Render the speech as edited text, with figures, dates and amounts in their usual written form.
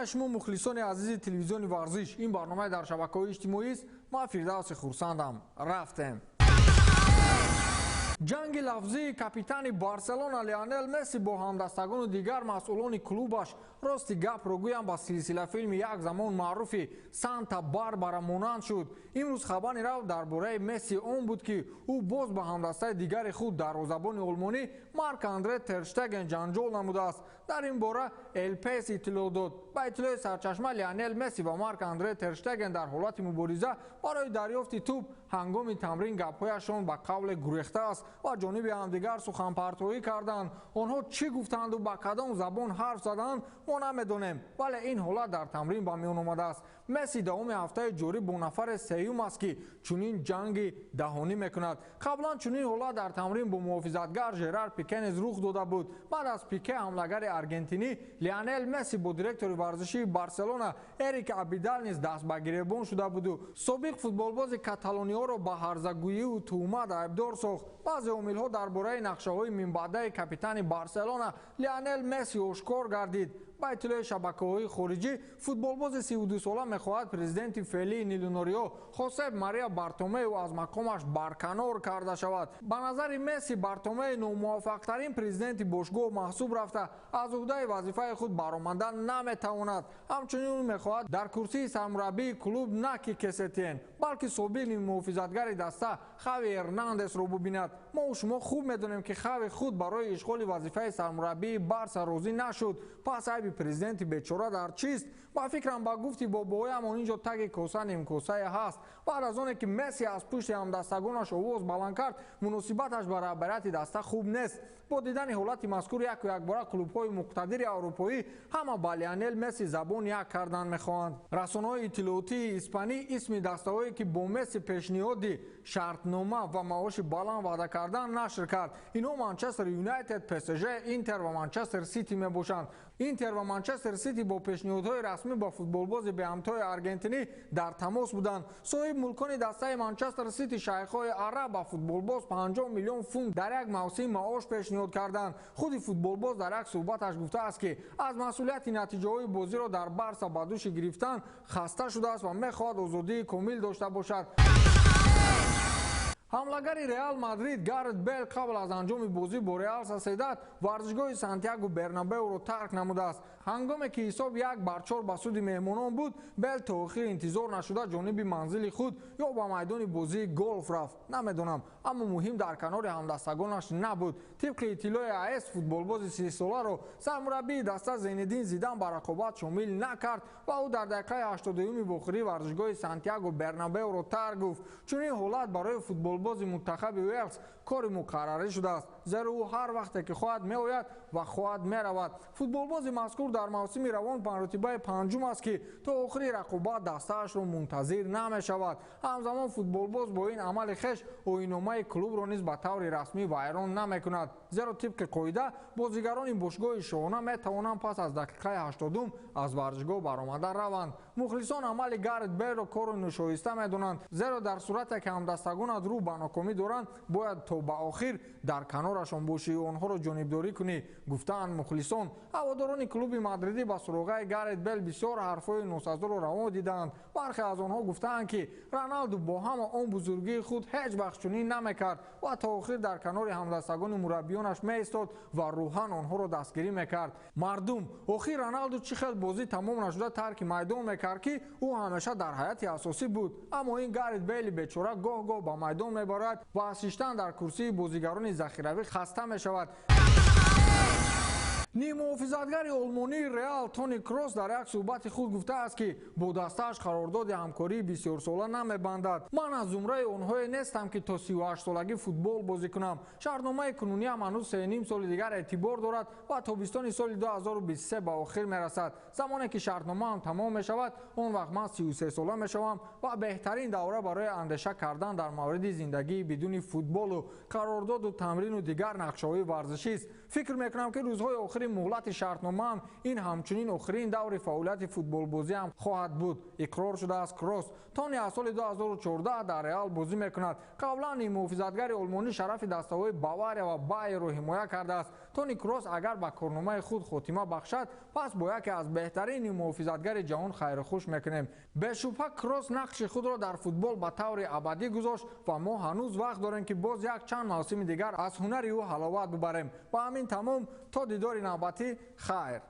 Ҳамаи шумо мухлисони азизи телевизиони варзиш, ин барномаи дар шабакаҳои иҷтимоист. Ман Фирдавси Хурсандам. Рафтем. Ҷанги лафзии капитани Барселона Лионел Месси бо ҳамдастагону дигар масъулони клубаш, рости гапро гӯям, ба силсилафилми як замон маъруфи Санта Барбара монанд шуд. Имрӯз хабари рав дар бораи Месси он буд, ки ӯ боз ба ҳамдастаи дигари худ, дарвозабони олмонӣ Марк Андре Терштеген, ҷанҷол намудааст. Дар ин бора Эл Паис иттилоъ дод. Ба иттилои сарчашма, Лионел Месси ва Марк Андре Терштеген дар ҳолати мубориза барои дарёфти тӯб ҳангоми тамрин гапҳояшон ба қавле гурехтааст ва ҷониби ҳамдигар суханпартоӣ карданд. Онҳо чӣ гуфтанду ба кадом забон ҳарф заданд, мо намедонем, вале ин ҳолат дар тамрин ба миён омадааст. Месси давоми ҳафтаи ҷорӣ бо нафаре сеюм аст, ки чунин ҷанги даҳонӣ мекунад. Қаблан чунин ҳолат дар тамрин бо муҳофизатгар Жерар Пике низ рух дода буд. Баъд аз Пике, ҳамлагари аргентинӣ, Лионел Месси бо директори варзишии Барселона Эрик Абидал низ даст ба гиребон шуда буду собиқ футболбози каталониёро ба ҳарзагӯиву туҳмат айбдор сохт. Баъзе омилҳо дар бораи нақшаҳои минбаъдаи капитани Барселона Лионел Месси ошкор гардид. Ба иттилои шабакаҳои хориҷӣ, футболбози 32сола мехоҳад президенти феълии Нилунориё Хосеп Мария Бартомеу аз мақомаш барканор карда шавад. Ба назари Месси, Бартомеу номуваффақтарин президенти бошгоҳ маҳсуб рафта, аз уҳдаи вазифаи худ баромада наметавонад. Ҳамчунин ӯ мехоҳад дар курсии сармураббии клуб на Кике Сетиен, балки собиқ муҳофизатгари даста Хави Эрнандесро бубинад. Мо шумо хуб медонем, ки Хави худ барои ишғоли вазифаи сармураббии Барса розӣ нашуд. Пас айби президенти бечора дар чист? Ба фикрам, ба гуфти бобоям, он инҷо таги коса нимкосае ҳаст. Баъд аз оне ки Месси аз пушти ҳамдастагонаш овоз баланд кард, муносибаташ ба раҳбарияти даста хуб нест. Бо дидани ҳолати мазкур, яку якбора клубҳои муқтадири аврупоӣ ҳама ба Лионел Месси забон як кардан мехоҳанд. Расонаҳои иттилоотии испанӣ исми дастаҳое, ки бо Месси пешниҳоди шартнома ва маоши баланд ваъда кардан, нашр кард. Инҳо Манчестер Юнайтед, ПСЖ, Интер ва Манчестер Сити мебошанд. Интер ва Манчестер Сити бо пешниҳодҳои расмӣ ба футболбози беҳамтои аргентинӣ дар тамос буданд. Соҳиб мулкони дастаи Манчестер Сити, шайхҳои араб, ба футболбоз 50 миллион фунт дар як мавсим маош пешниҳод карданд. Худи футболбоз дар як суҳбаташ гуфтааст, ки аз масъулияти натиҷаҳои бозиро дар Барса ба дӯши гирифтан хаста шудааст ва мехоҳад озодии комил дошта бошад. Ҳамлагари Реал Мадрид Гарет Бел қабл аз анҷоми бозӣ бо Реал Соседад варзишгоҳи Сантьяго Бернабеуро тарк намудааст. Ҳангоме ки ҳисоб 1-4 ба суди меҳмонон буд, Бел то охир интизор нашуда ҷониби манзили худ ё ба майдони бозии голф рафт, намедонам, аммо муҳим дар канори ҳамдастагонаш набуд. Тибқи иттилои АС, футболбози 30соларо сармураббии даста Зейниддин Зидан ба рақобат шомил накард ва ӯ дар дақиқаи 82-юми вохӯрӣ варзишгоҳи Сантьяго Бернабеуро тарк гуфт. Чунин ҳолат барои футболбози мунтахаби Уэлс кори муқаррарӣ шудааст, зеро ӯ ҳар вақте ки хоҳад меояд ва хоҳад меравад. Футболбози мазкур дар мавсими равон маротибаи панҷум аст, ки то охири рақобат дастаашро мунтазир намешавад. Ҳамзамон футболбоз бо ин амали хеш оинномаи клубро низ ба таври расмӣ вайрон намекунад, зеро тибқи қоида бозигарони бошгоҳи шоҳона метавонанд пас аз дақиқаи 80-ум аз варзишгоҳ баромада раванд. Мухлисон амали Гарет Белро кору ношоиста медонанд, зеро дар сурате ки ҳамдастагонат рӯ ба нокомӣ доранд, бояд то ба охир дар канорашон бошӣ, онҳоро ҷонибдорӣ кунӣ, гуфтаанд мухлисон. Ҳаводорони клуби мадридӣ ба суроғаи Гарет Бел бисёр ҳарфҳои носазоро раво дидаанд. Бархе аз онҳо гуфтаанд, ки Роналду бо ҳама он бузургии худ ҳеҷ вақт чунин намекард ва то охир дар канори ҳамдастагони мураббиёнаш меистод ва рӯҳан онҳоро дастгирӣ мекард. Мардум, охир Роналду чӣ хел бозӣ тамом нашуда тарки майдон мекард, ки ӯ ҳамеша дар ҳайати асосӣ буд, аммо ин Гарет Бейли бечора гоҳ-гоҳ ба майдон мебарад ва аз шиштан дар курсии бозигарони захиравӣ хаста мешавад. Ниммуҳофизатгари олмонии Реал Тони Кросс дар як суҳбати худ гуфтааст, ки бо дастааш қарордоди ҳамкории бисёрсола намебандад. Ман аз зумраи онҳое нестам, ки то 38солагӣ футбол бозӣ кунам. Шартномаи кунуниам ҳанӯз 3,5 соли дигар эътибор дорад ва тобистони соли 2023 ба охир мерасад. Замоне ки шартномаам тамом мешавад, он вақт ман 33сола мешавам ва беҳтарин давра барои андеша кардан дар мавриди зиндагии бидуни футболу қарордоду тамрину дигар нақшаҳои варзишист. Фикр мекунам, ки рӯзҳои охири муҳлати шартномаам ин ҳамчунин охирин даври фаъолияти футболбозиам хоҳад буд, иқрор шудааст Кросс. Тони аз соли 2014 дар Реал бозӣ мекунад. Қаблан ин муҳофизатгари олмонӣ шарафи дастаҳои Бавария ва Байерро ҳимоя кардааст. Тони Кросс агар ба корномаи худ хотима бахшад, пас бо яке аз беҳтарини муҳофизатгари ҷаҳон хайрухуш мекунем. Бешубҳа, Кросс нақши худро дар футбол ба таври абадӣ гузошт ва мо ҳанӯз вақт дорем, ки боз як чанд мавсими дигар аз ҳунари ӯ ҳаловат бибарем. Ба ҳамин тамом, то дидори навбатӣ, хайр.